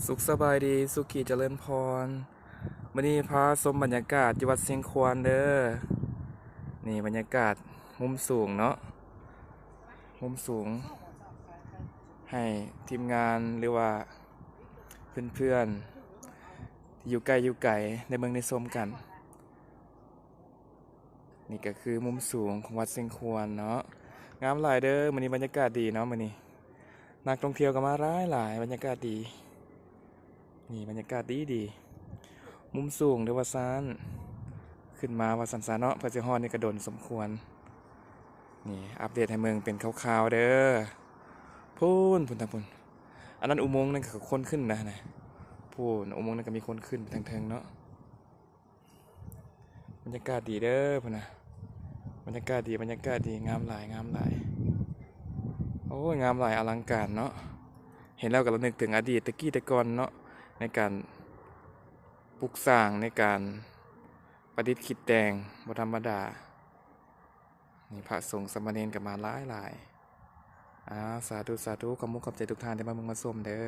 ສຸກສະບາຍດີ ສຸຂີຈະເລີນພອນ. ມື້ນີ້ພາຊົມບັນຍາກາດຢູ່ວັດຊຽງຄວານເດີ. ນີ້ບັນຍາກາດມຸມສູງເນາະ, ມຸມສູງ ໃຫ້ທີມງານ ຫຼືວ່າເພື່ອນໆ ທີ່ຢູ່ໃກ້ຢູ່ໄກ ໄດ້ເບິ່ງໄດ້ຊົມກັນ. ນີ້ກໍຄືມຸມສູງຂອງວັດຊຽງຄວານເນາະ. ງາມຫຼາຍເດີ, ມື້ນີ້ບັນຍາກາດດີເນາະ, ມື້ນີ້ນັກທ່ອງທ່ຽວກໍມາຫຼາຍໆ, ບັນຍາກາດດີ. ນີ້ບັນຍາກາດດີໆ, ມຸມສູງເດີວ່າຊັ້ນ, ຂຶ້ນມາວ່າຊັ້ນຊະເນາະ, ເພື່ອຊິຮອດນີ້ກໍດົນສົມຄວນ. ນີ້ອັບເດດໃຫ້ເບິ່ງເປັນຄ່າວໆເດີ. ພຸ້ນ ພຸ້ນ ທາງພຸ້ນ, ອັນນັ້ນອຸໂມງນັ້ນກໍຄົນຂຶ້ນນະ, ພຸ້ນ ອຸໂມງນັ້ນກໍມີຄົນຂຶ້ນໄປທາງເທິງເນາະ. ບັນຍາກາດດີເດີພຸ້ນນະ, ບັນຍາກາດດີ ບັນຍາກາດດີ, ງາມຫຼາຍ ງາມຫຼາຍ. ໂອ້ຍ ງາມຫຼາຍ ອະລັງການເນາະ. ເຫັນແລ້ວກໍລະນຶກເຖິງອະດີດແຕ່ກີ້ແຕ່ກ່ອນເນາະ, ໃນການປຸກສ້າງ ໃນການປະດິດຄິດແຕ່ງ ບໍ່ທຳມະດາ. ນີ້ພະສົງສາມະເນນກໍມາຫຼາຍໆ. ອາ ສາທຸ ສາທຸ, ຂອບມຸກຂອບໃຈທຸກທ່ານທີ່ມາເບິ່ງມາຊົມເດີ.